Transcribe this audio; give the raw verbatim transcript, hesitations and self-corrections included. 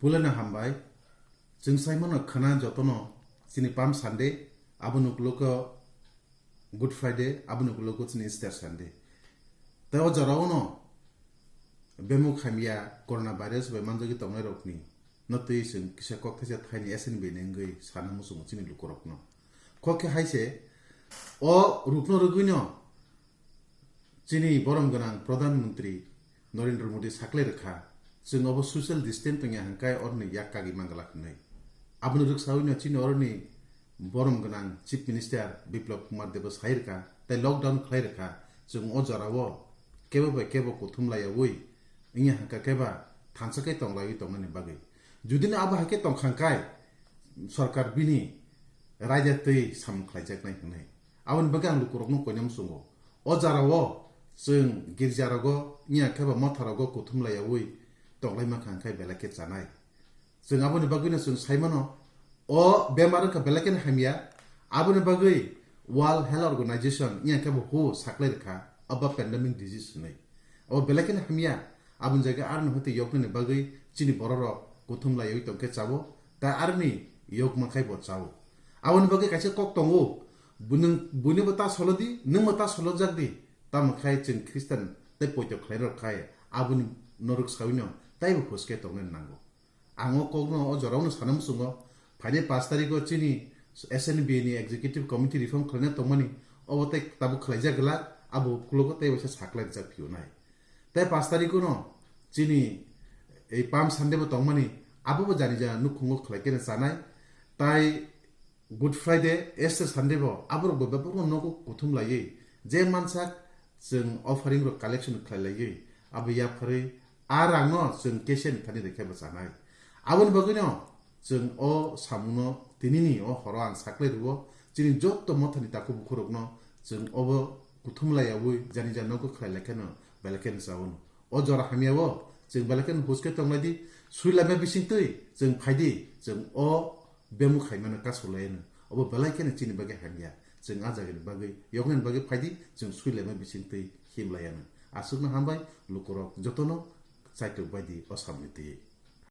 Ulana hambai. Chwng saimano khana jotono chini Palm Sunday, aboni ukulogo Good Friday, aboni ukulogo chini Easter Sunday. Tei o jorao no bemuk hamya coronavirus bai manjagwi tongnai rokni no twi chwng kisa kok thaisa thaini S N B ni wngwi sana muchungo chini lukurokno. Kok khe hai se o rukno rwgwino chini borom gwnang Pradhan Mantri Narendra Modi saklai rwkha, chwng obo social distance tongya hwnkhai oroni yak kagwi manglak hwnwi. Aboni rwksawino chini oroni borom gwnang Chief Minister Biplab Kumar Debo sai rwkha, tei lockdown khlai rwkha, chwng o jorao kebo bai kebo kuthum laiyawi wngya hwnkha khe ba thansa khe tonglaiwi tongnani bagwi. Judino abo hai khe tongkha hwnkhe sorkar bini raida twi samung khlaijaknai hwnwi. Aboni bagwi ang lukurokno koinam chwngo. O jorao chwng girjarogo, wngya khe ba motharogo kuthum laiyawi tonglaima kha hwnkhe belai khe chanai. Chwng aboni bagwino chwng saimano, o bemar wngkha belai kheno hamya. Aboni bagwi World Health Organization wngya khe bo WHO saklai rwkha, abo pandemic disease hwnwi. Abo belai kheno hamya. Aboni jaga aroni hwtwi yoknani bagwi chini bororok kuthum laiwi tongkhe chao, ta aroni yok mankhai bo chao. Aboni bagwi kaisa kok tongo, bu-, nwng buino bo ta solo di, nwng bo ta solo jak di. Tamo khai chwng Christian tei poito khlairok khai aboni norok sawino taibo huske tongnani nango. Ang o kokno o jorao no sana muchungo, phainai pash tarikh o chini S N B ni executive committee reform khlaina tongmani, obo tei tabuk khlaijak glak, abo ukulogo tei waisa saklai rijak phiyonai. Tei pash tarikh o no chini ei Palm Sunday bo tongmani, abo bo jani jana nukhungo khlai khe chanai, tai Good Friday, Easter Sunday bo aborok bo bebakno nogo kuthum laiwi je mansak chwng offering rok collection khlai laiwi abo yapharwi a rangno chwng kesia ni thani rwkhe bo chanai. Aboni bagwino chwng o samungno tinini o horo ang saklai rwo, chini jotto mothani takhuk bukhurokno chwng obo kuthum laiyawi jani jani nogo khlai lai kheno belai kheno chao. O jora hamya o chwng belai kheno huske tonglai di, sui laima bising twi chwng phai di, chwng o bemuk hai mano kasu lai no. Obo belai kheno chini bagwi hamya. Chwng a jagani bagwi, yoknani bagwi phai di, chwng sui laima bising twi him lai ano. Aswkno hambai, lukurok jotono chaitok bai di o samni twi.